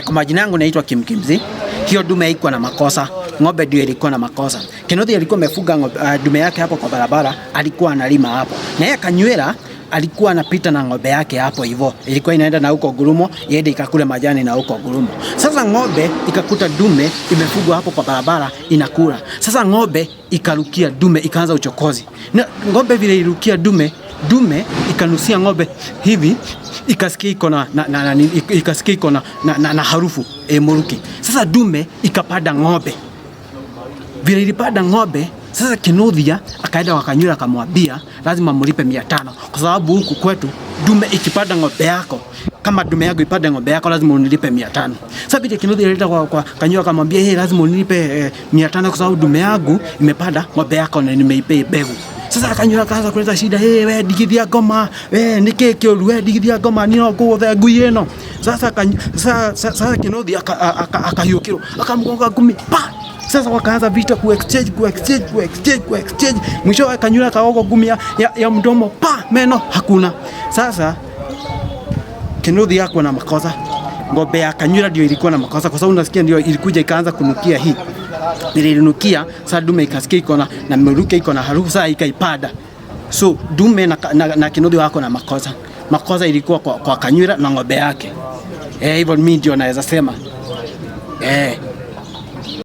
Kwa majina yangu naitwa Kim Kimzi. Hiyo dume haikuwa na makosa, ng'ombe ndio ilikuwa na makosa. Kinuthia alikuwa amefuga dume yake hapo kwa barabara, alikuwa analima hapo. Na yeye Kanywera alikuwa anapita na ng'ombe yake hapo hivyo. Ilikuwa inaenda na huko Gurumo, iende ikakule majani na huko Gurumo. Sasa ng'ombe ikakuta dume imefugwa hapo kwa barabara inakula. Sasa ng'ombe ikarukia dume ikaanza uchokozi. Na ng'ombe vile irukia dume, dume ikanusia ng'ombe hivi, ikasikia iko na, na, na, na, ikasikia iko na harufu muruki. Sasa dume ikapanda ng'ombe. Vile ilipanda ng'ombe, sasa Kinuthia akaenda kwa Kanywera akamwambia lazima mlipe 500 kwa sababu huku kwetu dume ikipanda ng'ombe yako, kama dume yako ipande ng'ombe yako lazima unilipe 500. Sasa vile Kinuthia alileta kwa Kanywera akamwambia, hey, lazima unilipe 500 kwa sababu dume yangu imepanda ng'ombe yako na nimeipea mbegu. Sasa Kanywera akaanza kuleta shida, hey, we ndigithia ngoma, we niki kiuru, we ndigithia ngoma ni no ngũgũthe ngui ĩno. Sasa sasa Kinuthia akahiũkĩrwo, akamgonga ngumi pa. Sasa wakaanza vita ku exchange ku exchange ku exchange ku exchange. Mwisho Kanywera akaogwa ngumi ya mdomo pa, meno hakuna. Sasa Kinuthia hakuwa na makosa. Ng'ombe ya Kanywera ndio ilikuwa na makosa kwa sababu unasikia ndio ilikuja ikaanza kunukia hii. Ilinukia, sasa dume ikasikia iko na mruke iko na harufu, sasa ikaipanda. So dume na Kinuthia wako na makosa. Makosa ilikuwa kwa Kanywera na ng'ombe yake. Hivyo mimi ndio naweza sema.